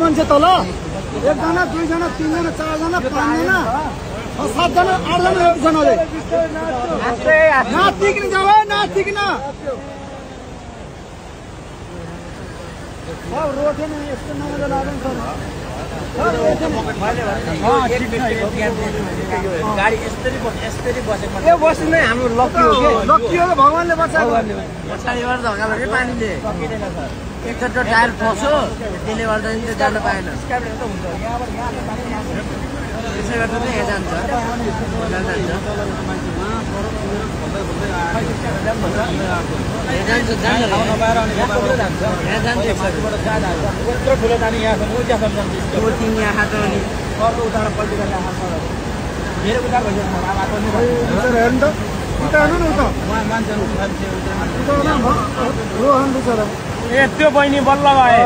मान्छे तल एकजना दुईजना तीनजना चारजना पाँचजना 7जना 8जना एकजनाले नातिकिन जाऊ नातिकिन रोटेन यस्तो नमजा लाग्दैन गाडी यस्तरी बसेको यो बस्नु नै हाम्रो लकी हो के लकी हो भगवानले बचाएको पछाडिबाट धक्का लाग्यो पानीले एकचोटि टायर फस्यो त्यसले गर्दा नि जान पाएन त्यसै गर्दा चाहिँ यहाँ जान्छ त्यो बहिनी बल्ल भए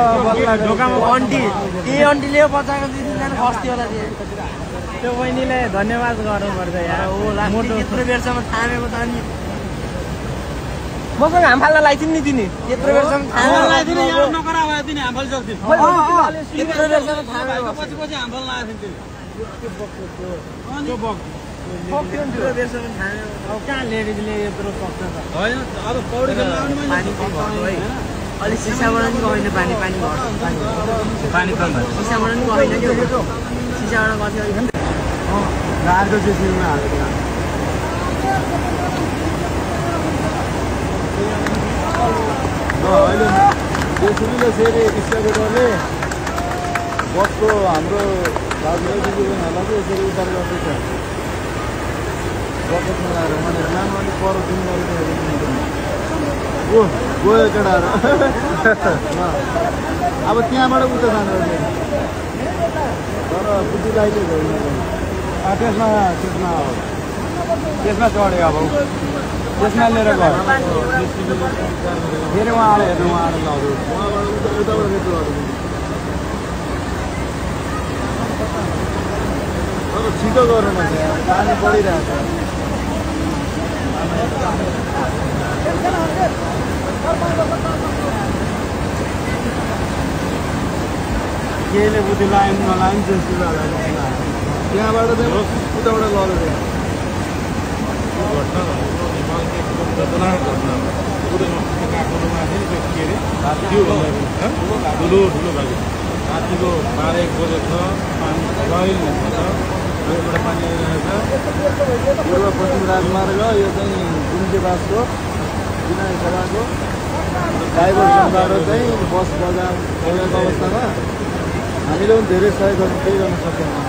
ढोकामा अन्टी त्यही अन्टीले बचाएको दिनजना खस्थ्यो होला त्यो बहिनीले धन्यवाद गर्नुपर्छ यार त्यत्रो बेरसम्म थामेको त अनि मसँग हामफाल्न लगाइदिनु नि तिनी त्यत्रो बेरसम्म थामेको त्यत्रो बेरसम्म थामेको त्यत्रो बेरसम्म थामेको कहाँ लेडिजले यत्रो सक्छ त अलि सिसाबाट नि गएन पानी सिसाबाट नि गएन क्या सिसाबाट गर्थ्यो गाडीको जेसीबीमा हालेको अहिले जेसीबीले फेरि एक्सकाभेटरले बसको हाम्रो दाजुभाइहरूलाई चाहिँ यसरी उद्धार गर्दैछ बकेटमा लगाएर मैले लामो अलिक पर जुन गरेको गयो केटाहरू अब त्यहाँबाट उता जानु तर बुद्धि लाइले गयो त्यसमा चढ्यो अब त्यसमा लिएर गयो फेरि उहाँले हेर्नु उहाँले लग्यो उताबाट रेटो तर छिटो गर्नु पर्छ पानी परिरहेको केले बुद्धि लाइन नलाइन जस्तो त्यहाँबाट चाहिँ उताबाट लग्यो ठुलो भएको रातिको 12-1 बजेको छ पानी गहिरो छ योबाट पानी आइरहेको छ पूर्व पश्चिम राजमार्ग यो चाहिँ गुन्जेबासको विनय सभाको डाइभर्सनबाट चाहिँ बस बजार गएको अवस्थामा हामीले पनि धेरै सहयोग गर्न केही गर्न सक्दैनौँ